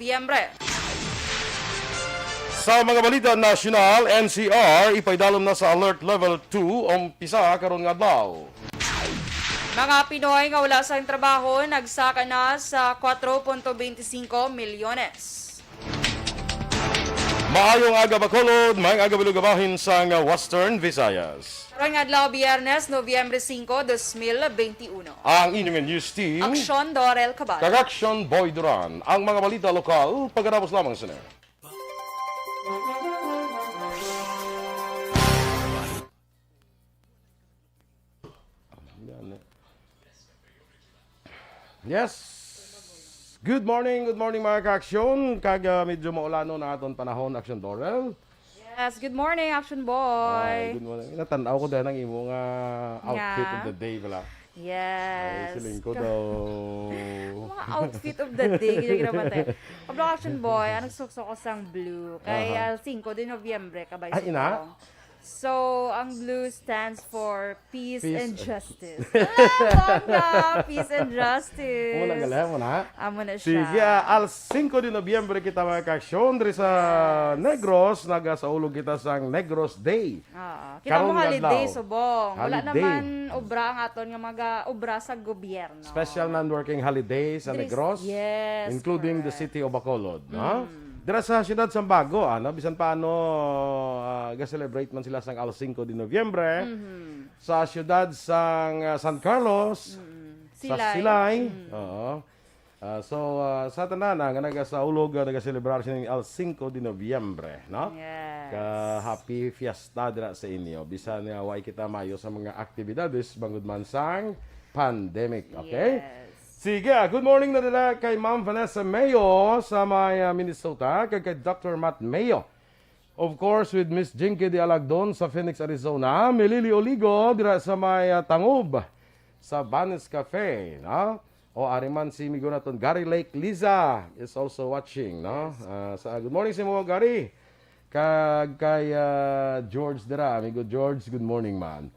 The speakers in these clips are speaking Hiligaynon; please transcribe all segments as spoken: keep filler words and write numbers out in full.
Nobyembre. Sa mga balita nasyonal, N C R ipaidalom na sa Alert Level two umpisa karon nga adlaw. Mga Pinoy nga wala sang trabaho nagsaka na sa kuwatro punto bente singko milyones. Maayong aga, Bacolod, maayong aga, Balugabahin sang Western Visayas. Karon nga adlaw, Biyernes, Nobyembre singko, dos mil bente uno. Ang inyong news team, Aksyon Dorel Cabal. Kag Aksyon Boy Duran. Ang mga balita lokal, pagkatapos lamang sini. Yan. Yes. Good morning, good morning, mga ka-aksyon. Kag, ah, medyo maulanon ang aton panahon, Aksyon Dorel. Yes, good morning, Action Boy. Ay, good morning. Natan-aw ko dahil ang imo nga outfit Nga. of the day pala. Yes. Ay, siling ko Ka- daw. Mga outfit of the day, ganyan naman tayo. Kablo, Action Boy, ang nagsuksok ko sang blue. Kay Aha. al singko de Nobyembre, kabay Ay, sa ina? ko. So, ang blue stands for peace Peace and and justice. Ala, bongga! Peace and justice. Amo na, galing mo na. Amo na siya. Sige, ah, al singko de Nobyembre kita, mga ka-aksyon, diri sa Yes. Negros, nagasaulog kita sang Negros Day. Oo. Kita Karon mo nga holiday, adlaw. subong. Wala Holiday. naman obra ang aton nga mga obra sa gobyerno. Special non-working holiday sa Diri s- Negros, yes, including the correct. city of Bacolod, no? Mm. Dira sa siyudad sang Bago, ano, bisan paano, ah, ga-celebrate man sila sang al singko de Nobyembre, Mhm. sa siyudad sang, ah, San Carlos, Mm. sa Silay. Silay, Mm. oo. Ah, so, ah, sa tanan, ah, nga nagasaulog, ah, nagaselebrar sining al singko de Nobyembre, no? Yes. Ka happy fiesta dira sa inyo. Bisan nga way kita maayo sa mga aktibidades, bangod man sang pandemic, okay? Yes. Sige, ah, good morning na dira kay Ma'am Vanessa Mayo sa may, ah, Minnesota, kag kay Doctor Matt Mayo. Of course, with Miss Jinky de Alagdon sa Phoenix, Arizona, Milili Oligo dira sa may, ah, Tangob, sa Vanes Cafe, no? O, ari man si migo naton, Gary Lake Liza is also watching, no? Yes. Ah, sa, good morning sa imo, Gary. Kag kay, ah, George dira, amigo George, good morning, man.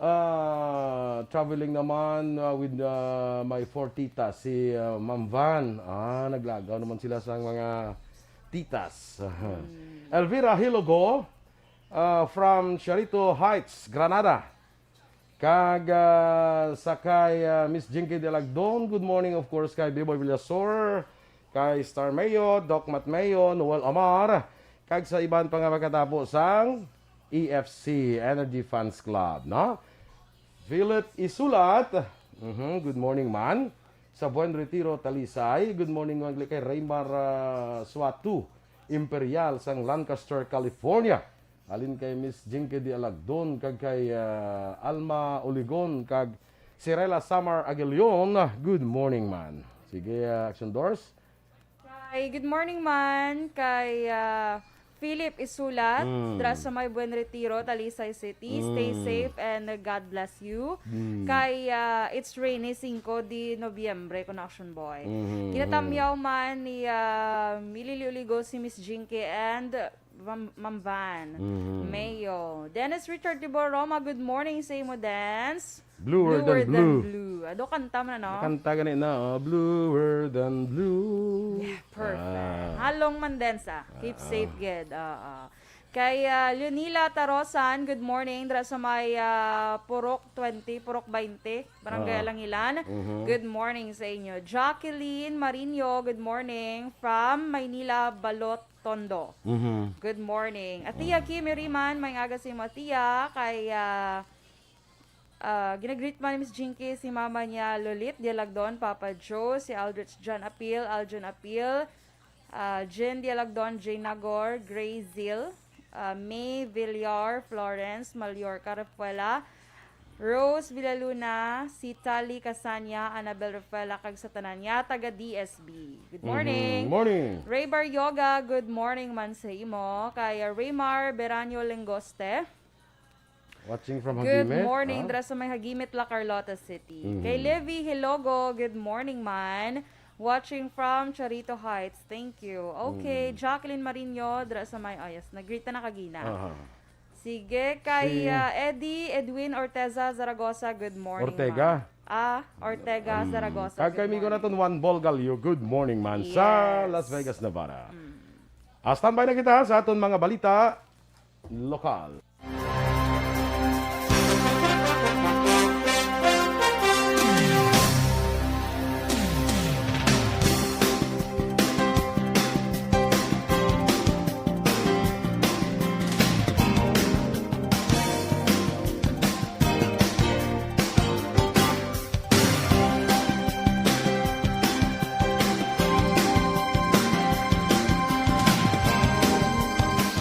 Ah, traveling naman, ah, with, ah, my four titas, si, ah, Ma'am Van. Ah, naglagaw naman sila sa mga titas. Hmm. Elvira Hilogo, ah, from Charito Heights, Granada. Kag, ah, sa kay, ah, Miss Jinky de Lagdon, good morning, of course, kay Biboy Villasor, kay Star Mayo, Doc Matt Mayo, Noel Amar, kag sa iban pa nga makatapo sang E F C, Energy Fans Club, no? Philip Isulat, mhm, good morning, man. Sa Buen Retiro, Talisay, good morning, man, kay Raymar, ah, Suatu, Imperial, sang Lancaster, California. Halin kay Miss Jinky de Alagdon, kag kay, ah, Alma Oligon, kag Cirela Samar Aguilion, good morning, man. Sige, ah, Action Doors. Hi, good morning, man. Kay, ah, Philip Isulat, Mm. dira sa may Buen Retiro, Talisay City. Stay Mm. safe and, uh, God bless you. Mm. Kay, ah, it's rainy, singko de Nobyembre, kuno, Action Boy. Mhm. Ginatamyaw man ni, ah, Milili Oligo si Miss Jinky and Vam-, Ma'am Van. Mhm. Mayo. Dennis Richard Tibor Roma, good morning sa imo, Dens. Bluer Bluer than than blue. blue. Ado, kanta man, ano? Kanta gani na, oh. Bluer than blue. Yeah, perfect. Ah. Halong man, Dens, ah. Keep Ah. safe, gid. Oo. Kay, ah, Leonila Tarosan, good morning. Dira sa may, ah, Purok twenty, Purok twenty, Barangay Ah. Alangilan. Mhm. Good morning sa inyo. Jacqueline Marino, good morning from Maynila, Balot, Tondo. Mhm. Good morning. Atiya Mm. Kimi Riman, may aga si mo, Atiya. Kay, ah, ah, ginagreet man ni Miss Jinky si mama niya, Lolit Dialagdon, Papa Joe, si Aldrich John Apil, Aljon Apil, ah, Jen Dialagdon, Jane Nagor, Gray Zil, ah, May Villar, Florence, Mallorca, Rafaela, Rose Villaluna, si Tali Casania, Annabel Rafaela, kag sa tanan niya, taga D S B. Good Mhm. morning. Morning. Raybar Yoga, good morning man sa imo. Kay Raymar Beranyo Lengoste. Watching from Good Jagimit, morning, ah. dira sa may Jagimit, La Carlota City. Mhm. Kay Levi Hilogo, good morning man. Watching from Charito Heights. Thank you. Okay, Mm. Jacqueline Marino, dira sa may, oh, yes, nag-greet na kagina. Aha. Sige, kay, Si ah, Eddie Edwin Orteza Zaragoza, good morning, Ortega? ma'am. A. Ortega, Zaragoza. Kag kay amigo naton Juan Bolgalio, good morning man sa Las Vegas, Nevada. Ah, standby na kita sa aton mga balita lokal.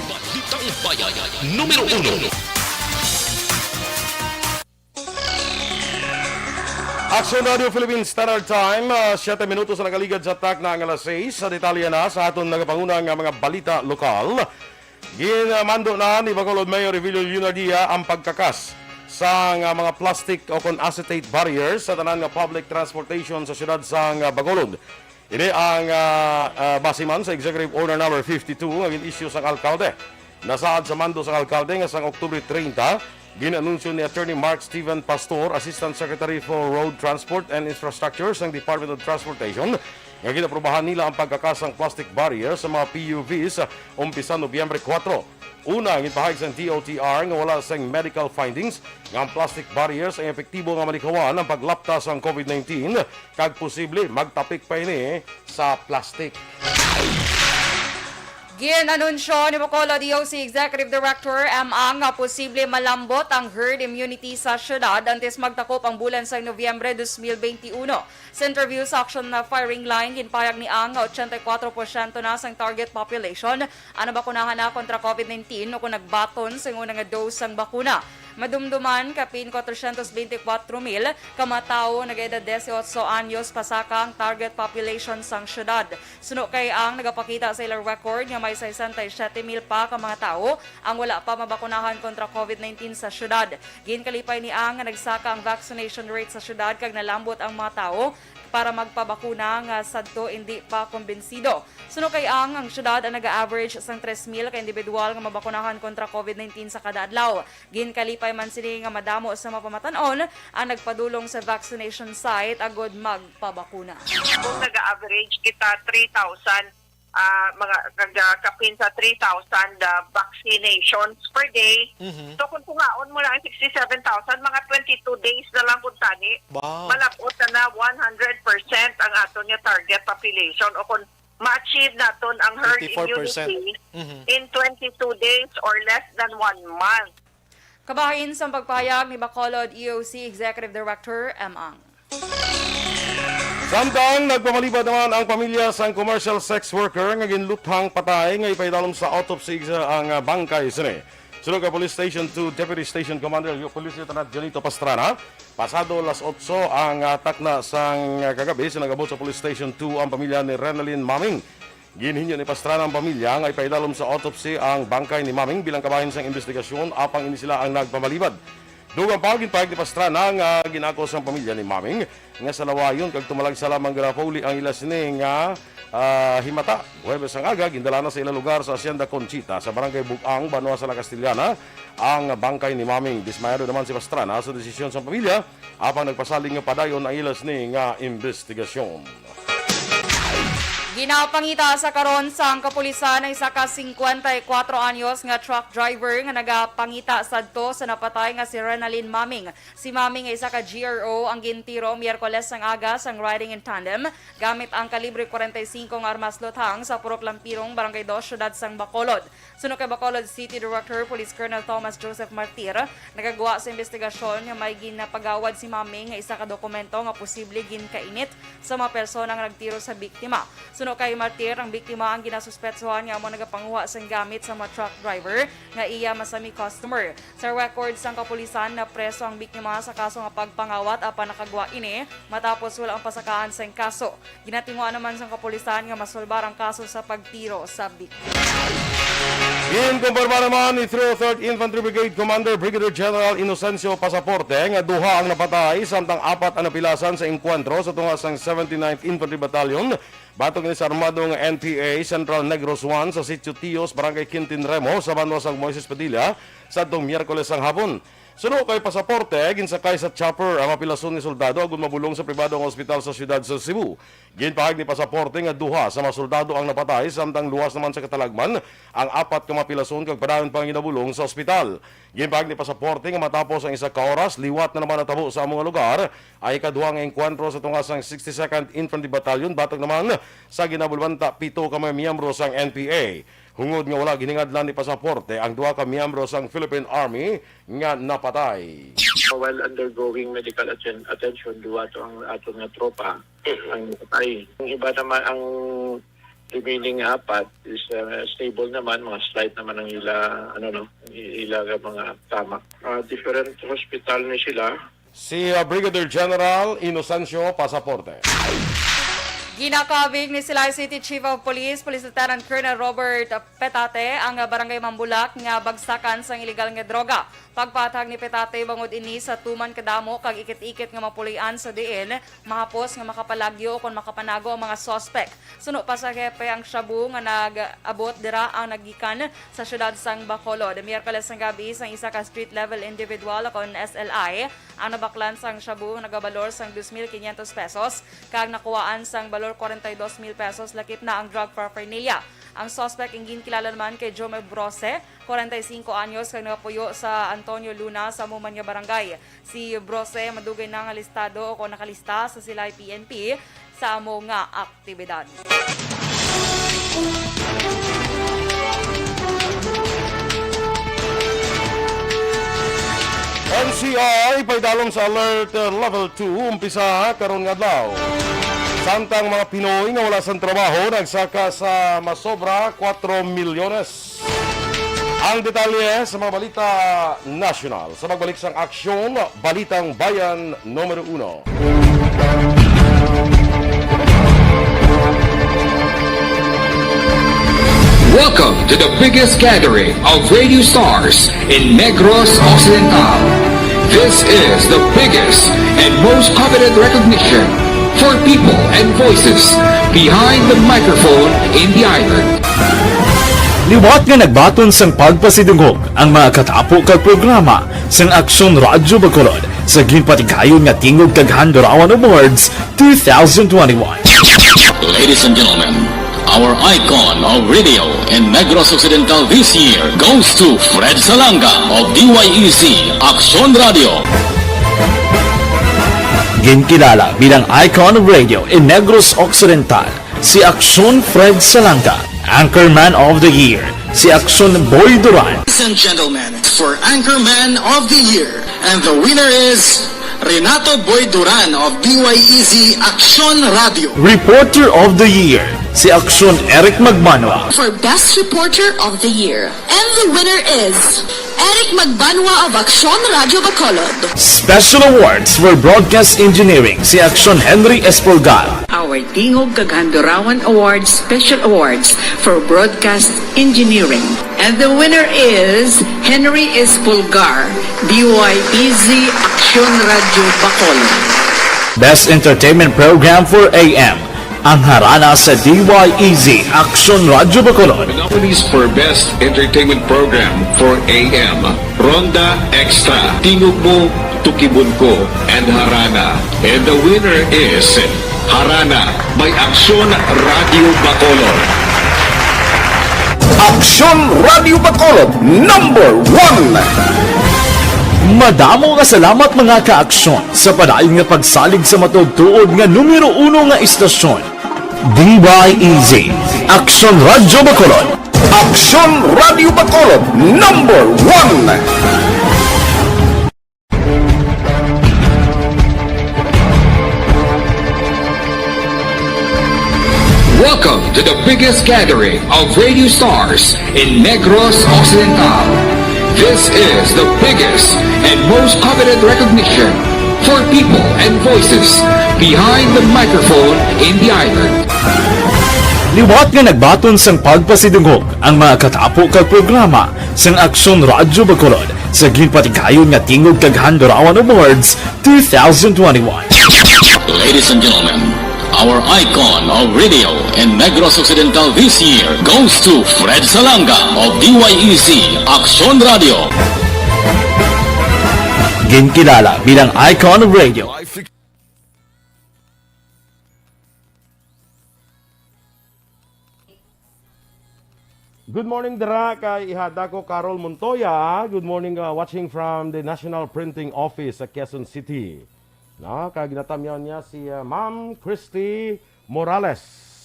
Balitang Bayan, numero uno. Aksyon Radio Philippine Standard Time, ah, siyete minutos ang nakaligad sa takna nga alas sais. Sa detalye na sa aton nagapanguna nga mga balita lokal, ginamando na ni Bacolod Mayor Evelio Leonardia ang pagkakas sa nga mga plastic o kon acetate barriers sa tanan nga public transportation sa siyudad sang Bacolod. Ini ang, ah, ah, base man sa Executive Order Number fifty-two nga gin-issue sang alkalde. Nasaad sa mando sang alkalde nga sang Oktubre treinta, gin-anunsyo ni Attorney Mark Steven Pastor, Assistant Secretary for Road Transport and Infrastructure sang Department of Transportation, nga ginaprobahan nila ang pagkakas sang plastic barrier sa mga P U Vs umpisa Nobyembre kuwatro. Una, ginpahayag sang D O T R nga wala sang medical findings nga ang plastic barriers ang epektibo nga malikhawan ang paglapta sang COVID nineteen, kag posible magtapik pa ini sa plastic. Gin-anunsyo ni Bacolod D O C Executive Director M. Ang nga posible malambot ang herd immunity sa syudad antes magtakop ang bulan sa Nobyembre dos mil benti uno. Sa interview sa Action na Firing Line, ginpahayag ni Ang nga ochenta y cuatro porsyento na sang target population ang nabakunahan na kontra COVID nineteen o kung nagbaton sa una nga dose sang bakuna. Madumduman, kapin cuatrocientos veinticuatro mil ka mga tawo nagaedad dieciocho anyos pasaka ang target population sang syudad. Suno kay Ang, nagapakita sa ilang record nga may sesenta y siete mil pa ka mga tawo ang wala pa mabakunahan kontra COVID nineteen sa syudad. Ginkalipay ni Ang nga nagsaka ang vaccination rate sa syudad kag nalambot ang mga tawo para magpabakuna nga sadto indi pa kumbinsido. Suno kay Ang, ang syudad ang naga-average sang tres mil ka individual nga mabakunahan kontra COVID nineteen sa kada adlaw. Ginkalipay man sini nga madamo sa mapamatan-on ang nagpadulong sa vaccination site agud magpabakuna. Kung naga-average kita three thousand, ah, mga kag, ah, kapin sa three thousand, ah, vaccinations per day. Mhm. So, kung tungaon mo na ang sixty-seven thousand, mga twenty-two days na lang kung tani, Wow. malabot na na one hundred percent ang aton nga target population o kung ma-achieve naton ang herd Eighty-four percent. immunity Mhm. in twenty-two days or less than one month. Kabahin sang pagpahayag ni Bacolod E O C Executive Director M. Ang. Samtang nagpamalibad naman ang pamilya sang commercial sex worker nga ginluthang patay nga ipaidalom sa autopsy sa ang, ah, bangkay sini. Suno kay Police Station two Deputy Station Commander Yo-, Police Lieutenant Jonito Pastrana, pasado las otso ang, ah, takna sang, ah, kagabi, sa nag-abot sa Police Station two ang pamilya ni Renalyn Maming. Ginhinyo ni Pastrana ang pamilya nga ipaidalom sa autopsy ang bangkay ni Maming bilang kabahin sang investigasyon, apang ini sila ang nagpamalibad. Dugang pa, ginpahayag ni Pastrana nga gin-ako sang pamilya ni Maming nga salawayon kag tumalagsa lamang ginapauli ang ila sini nga, ah, himata. Huwebes ang aga, gindala na sa ila lugar sa Hacienda Conchita sa Barangay Bug-ang, Banwa sa La Castellana, ang bangkay ni Maming. Dismayado naman si Pastrana sa desisyon sang pamilya, apang nagpasalig nga padayon ang ila sini nga investigasyon. Ginapangita sa karon sang kapulisan ang isa ka cincuenta y cuatro anyos nga truck driver nga nagapangita sadto sa napatay nga si Renalyn Maming. Si Maming nga isa ka G R O ang gintiro Miyerkules sang aga sang riding in tandem gamit ang kalibre forty-five nga armas luthang sa Purok Lampirong, Barangay Dos, Siyudad sang Bacolod. Suno kay Bacolod City Director Police Colonel Thomas Joseph Martir, nagagwa sa investigasyon nga may ginapagawad si Maming nga isa ka dokumento nga posible ginkainit sa mga persona nga nagtiro sa biktima. Suno kay Martir, ang biktima ang ginasuspetsuhan nga amo nagapanguha sang gamit sa mga truck driver nga iya masami customer. Sa record sang kapulisan, napreso ang biktima sa kaso nga pagpangawat, apan nakagwa ini matapos wala ang pasakaan sang kaso. Ginatinguha naman sang kapulisan nga masulbar ang kaso sa pagtiro sa biktima. Ginkumpirma naman ni Three oh third Infantry Brigade Commander Brigadier General Inocencio Pasaporte nga duha ang napatay, samtang apat ang napilasan sa engkwentro sa tunga sang seventy-ninth Infantry Battalion, batok ni sa armado nga N P A Central Negros one sa Sitio Tios, Barangay Quintin Remo, sa banwa sang Moises Padilla, sadtong Miyerkules sang hapon. Suno kay Pasaporte, ginsakay sa chopper ang mapilason nga soldado agud mabulong sa pribado nga ospital sa siyudad sa Cebu. Ginpahayag ni Pasaporte nga duha sa mga soldado ang napatay, samtang luwas naman sa katalagman ang apat ka mapilason kag padayon pa nga ginabulong sa ospital. Ginpahayag ni Pasaporte nga matapos ang isa ka oras, liwat na naman natabo sa amo nga lugar ang ikaduha nga engkwentro sa tunga sang sixty-second Infantry Battalion, batok naman sa ginabulwanta pito ka mga miyembro sang N P A. Hungod nga wala ginhingadlan ni Pasaporte ang duha ka miyembro sang Philippine Army nga napatay. While undergoing medical atten-, attention, duwa to ang aton nga tropa ang napatay. Ang iba naman, ang remaining apat is, uh, stable naman, mga slight naman ang ila, ano, no, i-, ila nga mga tama. Uh, different hospital ni sila. Si, uh, Brigadier General Inocencio Pasaporte. Ginakabig ni Silay City Chief of Police, Police Lieutenant Colonel Robert Petate, ang Barangay Mambulak nga bagsakan sang iligal nga droga. Pagpatag ni Petate bangod ini sa tuman kadamo kag ikit-ikit nga mapulian sa diin mahapos nga makapalagyo o kon makapanago ang mga suspek. Suno pa sa hepe ang shabu nga nag-abot dira ang nagikan sa siyudad sang Bacolod. Miyerkules sang gabi, sang isa ka street level individual o kon S L I ang nabaklan sang shabu nga nagabalor sang dos mil quinientos pesos kag nakuhaan sang balor kwarenta y dos mil pesos, lakip na ang drug paraphernalia. Ang suspect ang ginkilala naman kay Jomar Brose, kwarenta y singko anyos, kag nagapuyo sa Antonio Luna sa amo man nga barangay. Si Brose madugay na nga listado o kon nakalista sa Silay P N P sa amo nga aktibidad. N C R paidalom sa Alert, uh, Level two, umpisa karon nga adlaw. Samtang mga Pinoy nga wala sang trabaho nagsaka sa masobra kuwatro milyones. Ang detalye sa mga balita nasyonal sa pagbalik sang Aksyon, Balitang Bayan Numero Uno. Welcome to the biggest gathering of radio stars in Negros Occidental. This is the biggest and most coveted recognition for people and voices behind the microphone in the island. Liwat nga nagbaton sang pagpasidungog ang mga katapo kag programa sang Aksyon Radyo Bacolod sa ginpatigayon nga Tingog kag Handurawan Awards two thousand twenty-one. Ladies and gentlemen, our icon of radio in Negros Occidental this year goes to Fred Salanga of D Y E Z Aksyon Radio. Ginkilala bilang icon of radio in Negros Occidental si Aksyon Fred Salanga, Anchorman of the Year si Aksyon Boy Duran. Ladies and gentlemen, for Anchorman of the Year, and the winner is Renato Boy Duran of D Y E Z Aksyon Radio. Reporter of the Year si Aksyon Eric Magbanwa. For Best Reporter of the Year, and the winner is Eric Magbanwa of Aksyon Radio Bacolod. Special Awards for Broadcast Engineering si Aksyon Henry Espolgar. Our Tingog kag Handurawan Awards Special Awards for Broadcast Engineering. And the winner is Henry Espolgar, D Y E Z Aksyon Radio Bacolod. Best Entertainment Program for A M, ang Harana sa D Y E Z Aksyon Radio Bacolod. The nominees for Best Entertainment Program for A M, Ronda Extra, Tingog Mo, Tukibon Ko, and Harana. And the winner is Harana by Aksyon Radio Bacolod. Aksyon Radio Bacolod, number one. Madamo nga salamat, mga ka-Aksyon, sa padayon nga pagsalig sa matuod-tuod nga numero uno nga istasyon. D Y E Z, Aksyon Radyo Bacolod. Aksyon Radyo Bacolod, number one. Welcome to the biggest gathering of radio stars in Negros Occidental. This is the biggest and most coveted recognition for people and voices behind the microphone in the island. Liwat nga nagbaton sang pagpasidungog ang mga katapo kag programa sang Aksyon Radyo Bacolod sa ginpatigayon nga Tingog kag Handurawan Awards two thousand twenty-one. Ladies and gentlemen, our icon of radio in Negros Occidental this year goes to Fred Salanga of D Y E Z Aksyon Radio. Ginakilala bilang icon of radio. Good morning dira kay ihada ko, Carol Montoya. Good morning, uh, watching from the National Printing Office sa Quezon City. Na, kag ginatamyaw niya si, uh, Ma'am Christy Morales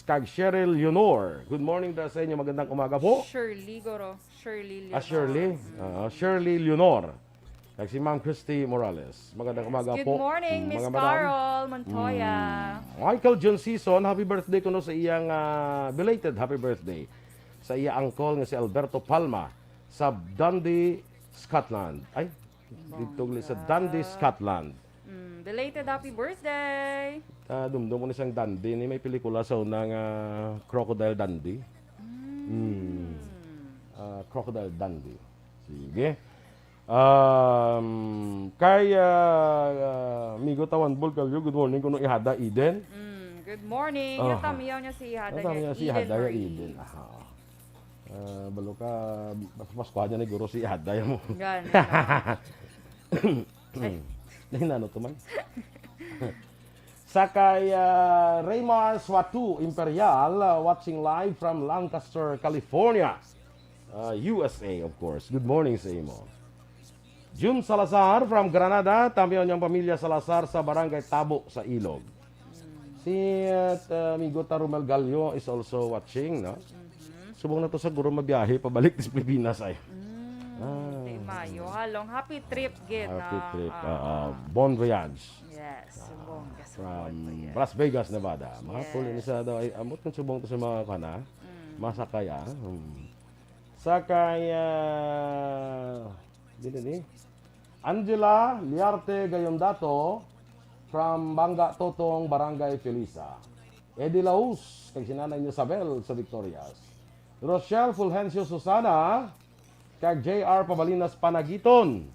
kag Cheryl Leonor. Good morning dira sa inyo, magandang umaga po. Shirley, guro. Shirley Leonor. Ah, Shirley. Ah, Shirley Leonor. Kag si Ma'am Christy Morales. Magandang umaga Good po. morning, Mm, Miss mga madam. Carol Montoya. Mm. Michael John Season, happy birthday kuno sa iyang, ah, belated happy birthday sa iya uncle nga si Alberto Palma sa Dundee, Scotland. Ay, dito gali sa Dundee, Scotland. Mm, belated happy birthday. Ah, dumdum ko ni sang Dundee ni may pelikula sa una nga Crocodile Dundee. Mm. Ah, Crocodile Dundee. Sige. Um, kay ah, ah, amigo Tawan Bulgalyo, good morning kuno ihada Eden. Mm, good morning. Aha. Natamyaw niya si Ihada Natamyaw nga si Eden Ihada nga Marie. Eden. Aha. Ah, balo ka, mas Paskuhan niya na guro si Ihada mo. Gani. Nahinano to man. Sa kay ah, Raymar Swatu Imperial, ah, watching live from Lancaster, California. Ah, U S A, of course. Good morning sa imo. Jun Salazar from Granada, tamyaw niyang pamilya Salazar sa Barangay Tabo sa Ilog. Si uh, amigo ta Romel Gallo is also watching, no? Subong na to sa guro mabiyahe pabalik sa Pilipinas ay. Mm, Ah. Kay Mayo. Halong happy trip gid. Happy Ah, trip. ah, Ah, ah, ah. Bon voyage. Yes, subong ka sa From Bon voyage. Las Vegas, Nevada. Mga Yes. puli ni sa daw ay amot kung subong to sa mga kana. Mm. Masakay ah. Hmm. Sa kay ah, dili ni Angela Liarte Gayondato from Bangga Totong, Barangay Felisa. Eddie Laus, kag si Nanay Isabel sa Victorias. Rochelle Fulgencio Susana, kag J R Pabalinas Panagiton.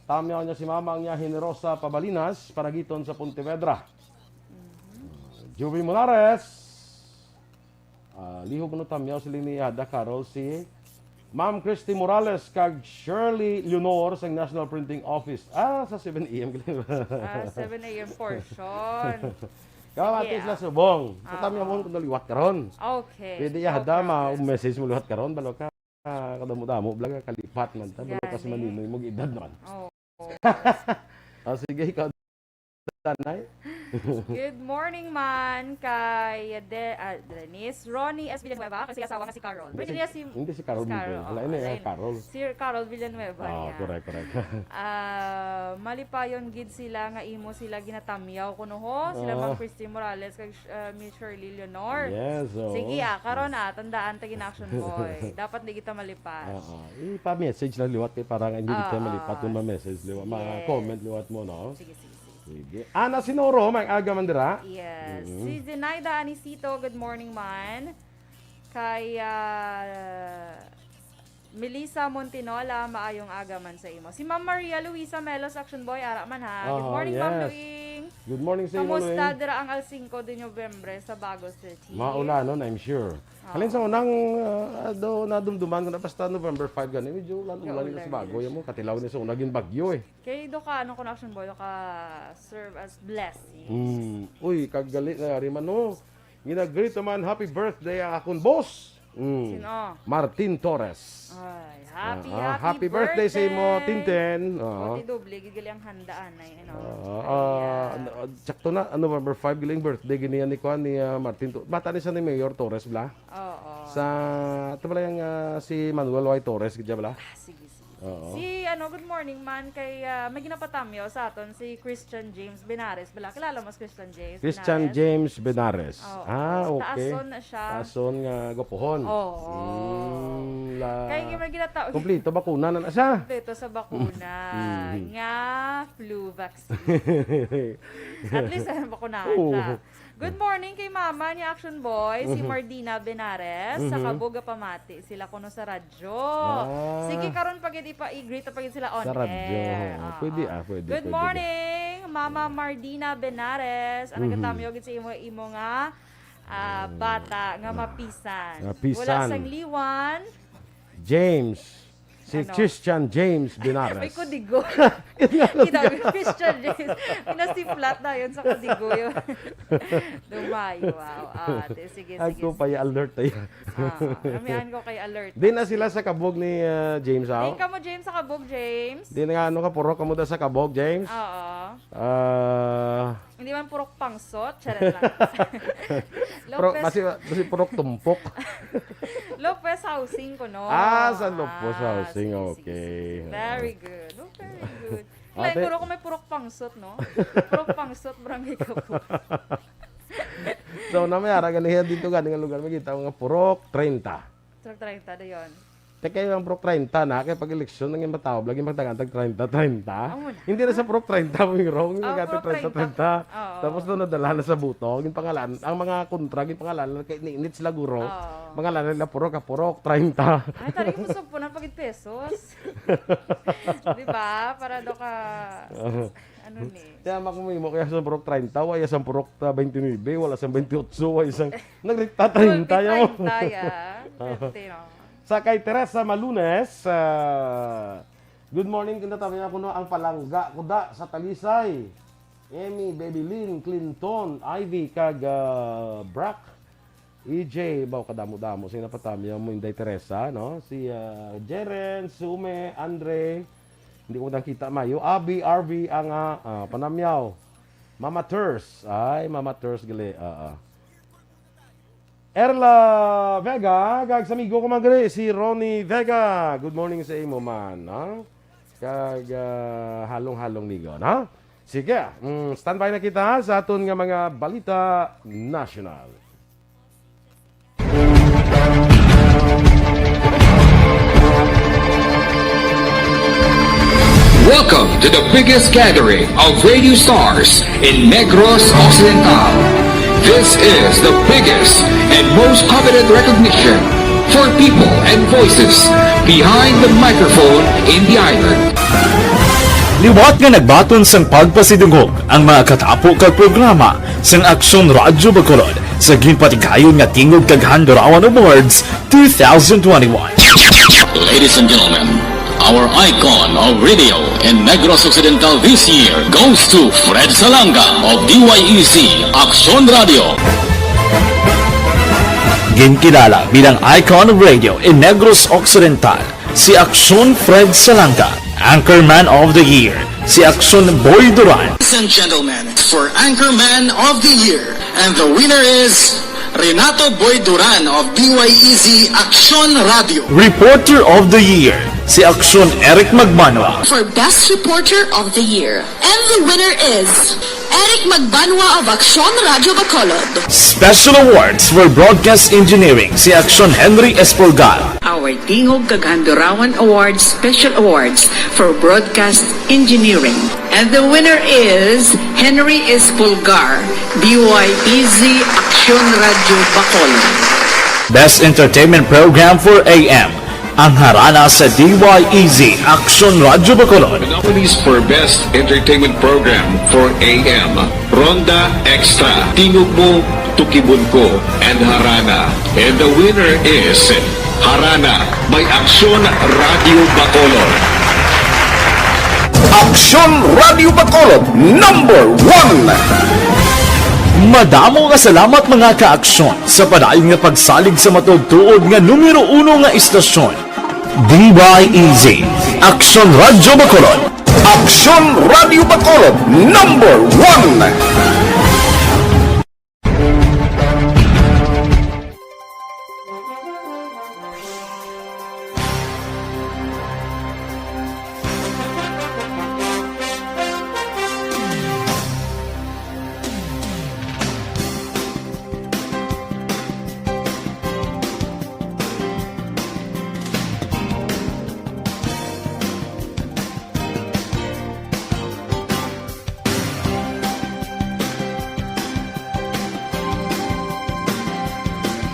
Tamyaw niya si Mama ang niya Generosa Pabalinas Panagiton sa Pontevedra. Juby Monares. Ah, lihog no tamyaw sila ni Ada Carol si Ma'am Christy Morales kag Shirley Leonor sa National Printing Office. Ah, sa seven a m. Ah, seven a m portion. Kawati Sige, sila ah. subong. Ah, Sa tamyaw ah. mo kung liwat karon. Okay. Pwede No ya Ada problem. ma-message mo liwat karon, balo ka. Ah, kadamo-damo, bala ka kalipat man ta, balo ka si Gani. Maninoy mo edad naman. Oo. Ah, sige, ikaw, Tanay. Good morning man kay De, ah, Dennis, Ronnie S. Villanueva, kay si asawa nga si Carol. Pwede niya si Hindi si Carol si Montoya. ah, Ala, ini ala, ay Carol. Si Carol Villanueva. Ah, Yeah. correct, correct. Ah, malipayon gid sila nga imo sila ginatamyaw kuno ho. Sila Ah. Ma'am Christy Morales kag ah, Miss Shirley Leonor. Yes, oo. Sige ah, karon ah, tandaan ta gid, Action Boy. Dapat di kita malipas. Oo. Ipa-message lang liwat kay para nga hindi kita Oo. malipat kung ma-message liwat, Yes. ma-comment liwat mo, no? Sige, sige, sige. Sige. Ana Sinoro, may aga man dira. Yes. Mhm. Si Zenaida Anisito, good morning man. Kay ah, Melissa Montinola, maayong aga man sa imo. Si Ma'am Maria Luisa Melos, Action Boy, ara man ha. Good Aha, morning, Ma'am yes. Luing. Good morning sa imo, Kamusta Luing. dira ang Alsingco de Novembre sa Bago City? Maulanon, I'm sure. Oo. Halin sa unang uh, do nadumduman ko na basta November five gani, medyo ulan-ulan Naulan na sa bago din yan mo. Katilaw ni sa una gin bagyo eh. Kay do ka, ano ko na, Action Boy, do ka serve as blessing. Hmm. Uy, kagali na rin man, no? Ginagreet naman, happy birthday ang akong boss. Mm. Sino? Martin Torres. Ay, happy, Ah, happy, happy birthday sa imo, Tintin. Oo. Pati doble, gid gali ang handaan ay, ano. Ah, Ay, ah, ah, ano, sakto na, ano, November five, galing birthday gini ni kuan ni ah, Martin. To- Bata ni siya ni Mayor Torres, bla? Oo. Sa, ito pala yung ah, si Manuel Y. Torres, gid bla? Ah, sige, sige. Oo. Si, ano, good morning man kay, ah, may ginapatamyo sa aton si Christian James Benares. Bala, kilala mo si Christian James Christian Benares? James Benares. Oo. Ah, okay. Taason na siya. Taason nga gopohon. Oo. Mm, la... Kaya yung may ginatao. Kompleto, bakuna na na siya. Kompleto sa bakuna Mm. nga flu vaccine. At least, eh, bakunahan Oo. siya. Good morning kay mama ni Action Boy, si Mhm. Mardina Benares, sa Mhm. Kabuga Pamati. Sila kuno sa radyo. Ah. Sige, karon pa gid ipa-greet pa gid sila on Sa radyo. air. Oo, Ah, pwede, ah. ah, pwede, Good pwede. Morning, Mama Mardina Benares. Ang Mhm. nagatamyo gid sa imo, imo nga ah, bata nga mapisan. Mapisan. Wala sang liwan. James. Si Ano? Christian James Binares. May kudigo. Yun nga lang Kita ko yan. yung Christian James. Pinasiplat na yun sa kudigo yun. Dumayo, wow. Ah, te, sige, Ay, sige, ko pa sige. i-alert tayo. Ah, kamihan ko kay alert. Di na sila sa kabog ni, ah, James, Di aw? ka mo, James, sa kabog, James? Di na nga, ano ka, puro ka mo da sa kabog, James? Oo. Ah, Hindi man purok pangsot, charot lang. Pero Lopez, kasi, kasi purok tumpok. Lopez Housing ko, no? Ah, sa Lopez Ah, Housing, sige, sige, okay. sige, sige. Very good. Oh, very good. Ate Lain ko ko may purok pangsot, no? Purok pangsot, barangay ka po. So, namayara ganiha dito, gani nga lugar, makita mo nga purok treinta. Truck treinta na yun. Teka, yung Prok treinta na, kaya pag eleksyon, nang yung matawag, lagi magtagaan tag treinta, treinta. Amo na. Hindi na sa Prok treinta, mo yung wrong, yung Oh, mga Prok treinta, treinta. treinta. Oo. Tapos doon nadala na sa buto, yung pangalan, ang mga kontra, yung pangalan, kay ni Nits Laguro, Oo. pangalan nila Purok, ah, Purok, treinta. Ay, talagang masugpo ng pagit pesos. Di ba? Para do ka, Oo. ano ni? Kaya makumuha mo kaya sa Purok treinta, wala sa Purok, ah, twenty-nine, wala sa twenty-eight, wala sa nagrekta treinta, Twenty, yun. treinta, ya. Twenty, no? Sa kay Teresa Malunes, ah, "Good morning, kinatabi na kuno ang palangga ko da sa Talisay. Emmy, Baby Lynn, Clinton, Ivy, kag, ah, Brock. E J, baw kadamo-damo sing napatamiyaw mo, Inday Teresa, no? Si, ah, Jeren, Sume, Andre, hindi ko nakita mayo. Abi, R V, ang, ah, ah, panamyaw. Mama Ters, ay, Mama Ters, gali, ah, ah. Erla Vega, kag sa amigo ko man gali, si Ronnie Vega. Good morning sa imo man, ha? Kag, ah, halong-halong nigo, ha? Sige, mm, standby na kita sa aton nga mga balita national. Welcome to the biggest gathering of radio stars in Negros Occidental. This is the biggest and most coveted recognition for people and voices behind the microphone in the island. Liwat nga nagbaton sang pagpasidungog ang mga katapo kag programa sang Aksyon Radyo Bacolod sa ginpatigayon nga Tingog kag Handurawan Awards two thousand twenty-one. Ladies and gentlemen, our icon of radio in Negros Occidental this year goes to Fred Salanga of D Y E C Aksyon Radio. Ginkilala bilang icon of radio in Negros Occidental si Aksyon Fred Salanga, Anchorman of the Year si Aksyon Boy Duran. Ladies and gentlemen, for Anchorman of the Year, and the winner is Renato Boy Duran of D Y E Z Aksyon Radio. Reporter of the Year si Aksyon Eric Magbanwa. For Best Reporter of the Year, and the winner is Eric Magbanwa of Aksyon Radio Bacolod. Special Awards for Broadcast Engineering si Aksyon Henry Espolgar. Our Tingog kag Handurawan Awards Special Awards for Broadcast Engineering. And the winner is Henry Espolgar, D Y E Z Aksyon Radio Bacolod. Best Entertainment Program for A M, ang harana sa D Y E Z Aksyon Radio Bacolod. Nominees for Best Entertainment Program for A M, Ronda Extra, Tingog Mo, Tukibon Ko, and Harana. And the winner is Harana by Aksyon Radio Bacolod. Aksyon Radio Bacolod, number one. Madamo nga salamat, mga ka-Aksyon, sa padayon nga pagsalig sa matuod-tuod nga numero uno nga istasyon, D Y E Z, Aksyon Radio Bacolod. Aksyon Radio Bacolod, number one.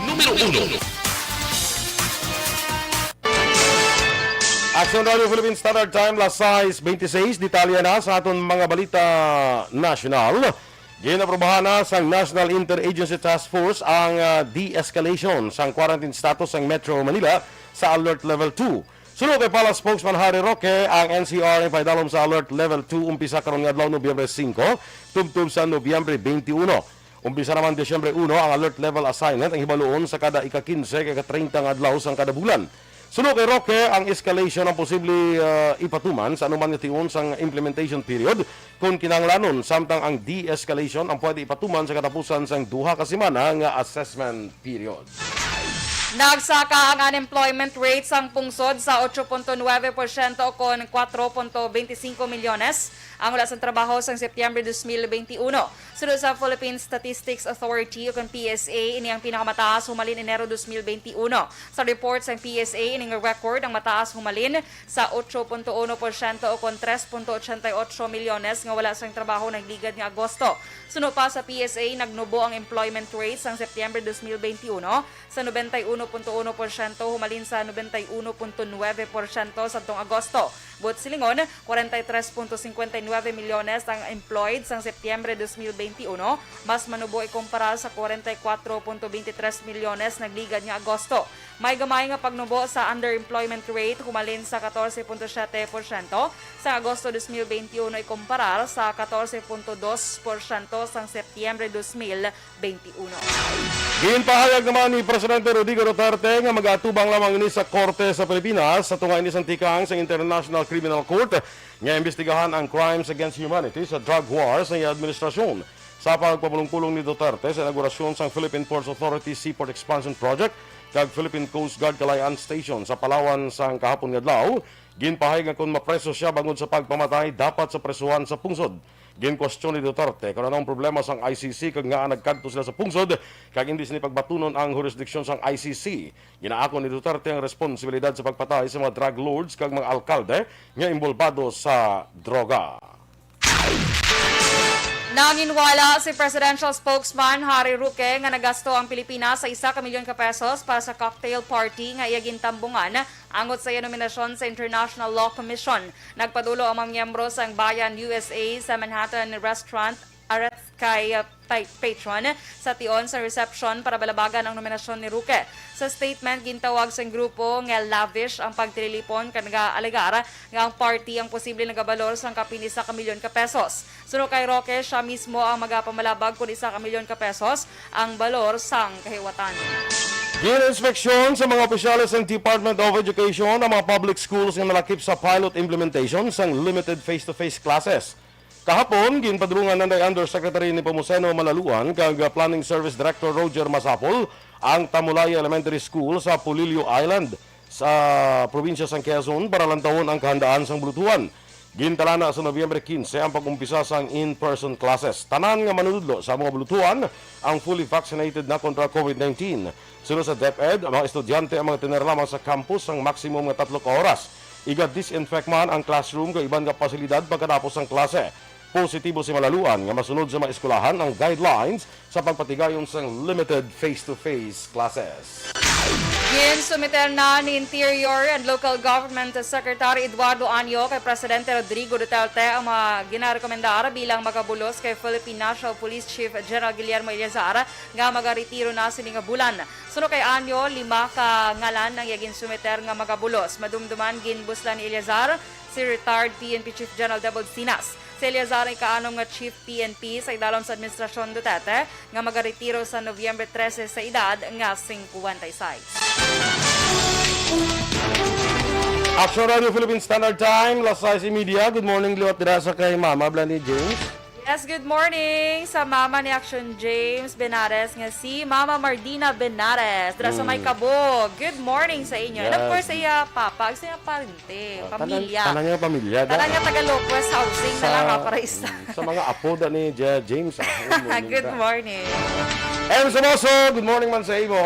Numero uno. Aksyon Radio Philippine Standard Time, las sais veintiseis. Detalye na sa aton mga balita nasyonal. Ginaprobahan na sang National Interagency Task Force ang, ah, de-escalation sang quarantine status sang Metro Manila sa Alert Level two. Suno kay Palace spokesman Harry Roque, ang N C R ang paidalom sa Alert Level two umpisa karon nga adlaw, Nobyembre singko, tubtob sa Nobyembre twenty-one. Umpisa naman Disyembre uno ang Alert Level Assignment, ang hibaluon sa kada ika-kinse kag ika-treinta nga adlaw sang kada bulan. Suno kay Roque, ang escalation ang posible, ah, ipatuman sa anuman nga tion sang implementation period. Kon kinahanglanon, samtang ang de-escalation ang pwede ipatuman sa katapusan sang duha ka semana nga assessment period. Nagsaka ang unemployment rate sang pungsod sa ocho punto nuebe porsyento kon kuwatro punto benti singko milyones ang wala sang trabaho sang Setyembre dos mil benti uno. Suno sa Philippine Statistics Authority o kon P S A, ini ang pinakamataas humalin Enero dos mil benti uno. Sa report sang P S A, ini nga record ang mataas humalin sa ocho punto uno porsyento o kon tres punto ochenta y ocho milyones nga wala sang trabaho nagligad nga Agosto. Suno pa sa P S A, nagnubo ang employment rate sang Setyembre dos mil benti uno sa nobenta y uno punto uno porsyento humalin sa nobenta y uno punto nuebe porsyento sadtong Agosto. Buot silingon, kwarenta y tres punto singkwenta y nuebe milyones ang employed sang Setyembre dos mil benti uno, mas manubo ikumparar sa kwarenta y kuwatro punto benti tres milyones nagligad nga Agosto. May gamay nga pagnubo sa underemployment rate humalin sa katorse punto siyete porsyento sa Agosto dos mil benti uno ikumparar sa katorse punto dos porsyento sang Setyembre dos mil benti uno. Ginpahayag naman ni Presidente Rodrigo Duterte nga mag-atubang lamang ini sa korte sa Pilipinas sa tunga ini sang tikang sa International Criminal Court nga imbestigahan ang crimes against humanity sa drug war sa iya administrasyon. Sa pagpamulong-pulong ni Duterte sa inaugurasyon sang Philippine Ports Authority Seaport Expansion Project kag Philippine Coast Guard Kalayaan Station sa Palawan sang kahapon nga adlaw, ginpahayag nga kon mapreso sia bangod sa pagpamatay, dapat sa presuhan sa pungsod. Ginkwestiyon ni Duterte kon ano ang problema sang I C C kag ngaa nagkadto sila sa pungsod kag indi sini pagbatunon ang hurisdiksyon sang I C C. Ginaako ni Duterte ang responsibilidad sa pagpatay sa mga drug lords kag mga alkalde nga inbolbado sa droga. Nanginwala si Presidential Spokesman Harry Roque nga nagasto ang Pilipinas sa isa ka milyon ka pesos para sa cocktail party nga iya gintambungan angot sa iya nominasyon sa International Law Commission. Nagpadulong ang mga miyembro sang Bayan U S A sa Manhattan Restaurant Arts kay, uh, pa- patron sa tion sa reception para balabagan ang nominasyon ni Roque. Sa statement, gintawag sang grupo nga lavish ang pagtililipon kag nagaalegar nga ang party ang posible nagabalor sang kapin isa ka milyon ka pesos. Suno kay Roque, sia mismo ang magapamalabag kon isa ka milyon ka pesos ang balor sang kahiwatan. Gin-inspeksyon sa mga opisyales sang Department of Education ang mga public schools nga nalakip sa pilot implementation sang limited face-to-face classes. Kahapon, ginpadulungan nanday Undersecretary Nepomuceno Malaluan kag Planning Service Director Roger Masapol ang Tamulaya Elementary School sa Polillo Island, sa probinsya sang Quezon, para lantawon ang kahandaan sang buluthuan. Gintalana sa Nobyembre quince ang pag-umpisa sang in-person classes. Tanan nga manunudlo sa mga buluthuan ang fully vaccinated na kontra COVID nineteen. Suno sa DepEd, ang mga estudyante ang mga tener lamang sa campus sang maximum nga tatlo ka oras. Iga-disinfect man ang classroom kag iban nga pasilidad pagkatapos sang klase. Positibo si Malaluan nga masunod sa mga eskwelahan ang guidelines sa pagpatigayon sang limited face-to-face classes. Ginsumiter na ni Interior and Local Government Secretary Eduardo Anyo kay Presidente Rodrigo Duterte ang mga ginarekomendar bilang magabulos kay Philippine National Police Chief General Guillermo Eleazar nga magaretiro na sini nga bulan. Suno kay Anyo, lima ka ngalan ang iya ginsumiter nga magabulos. Madumduman, ginbuslan ni Eleazar si retired P N P Chief General Debold Sinas. Si Eleazar ang ikaanom nga Chief P N P sa idalom sa administrasyon Duterte nga magaretiro sa Nobyembre trese sa edad nga singkwenta y seis. Action Radio Philippine Standard Time, las sais y media. Good morning, liwat dira sa kay Mama Blandy James. Yes, good morning sa mama ni Action James Benares nga si Mama Mardina Benares. Dira sa may Mm. Kabog. Good morning sa inyo. And of Yes. course, sa iya papa, sa iya parente, Ah, pamilya. Tanan, tanan nga pamilya, da. Tanan nga taga Locwest Housing na Sa, lang, ah, para isa. mm, sa mga apo da ni Ja-, James, ah. Good morning, Good da. Morning. Em Sumoso, good morning man sa imo.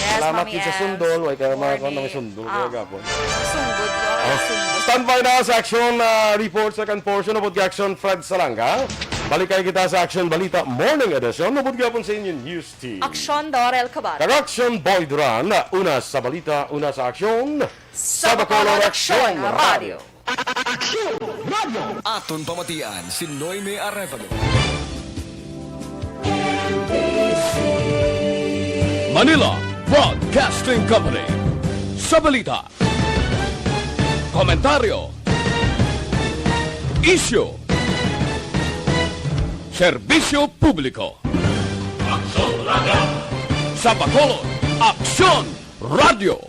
Yes, Salamat Mami gid sa Em. sundol, way ka mga Morning. kuwan, may sundol Ah. kagapon. Sundol ko, Oh, sundol. Standby na sa Action, ah, Report, second portion, upod kay Action Fred Salanga. Balik kay kita sa Action Balita Morning Edition, upod gyapon sa inyo News Team. Aksyon, Dorel Cabato. Kag Action Boy Duran, una sa balita, una sa aksyon, sa Bacolor Action Radio. Aton pamatian si Noime Arevalo. Manila Broadcasting Company. Sa balita. Komentaryo. Isyu. Serbisyo publiko. Sa Bacolod, Aksyon Radio.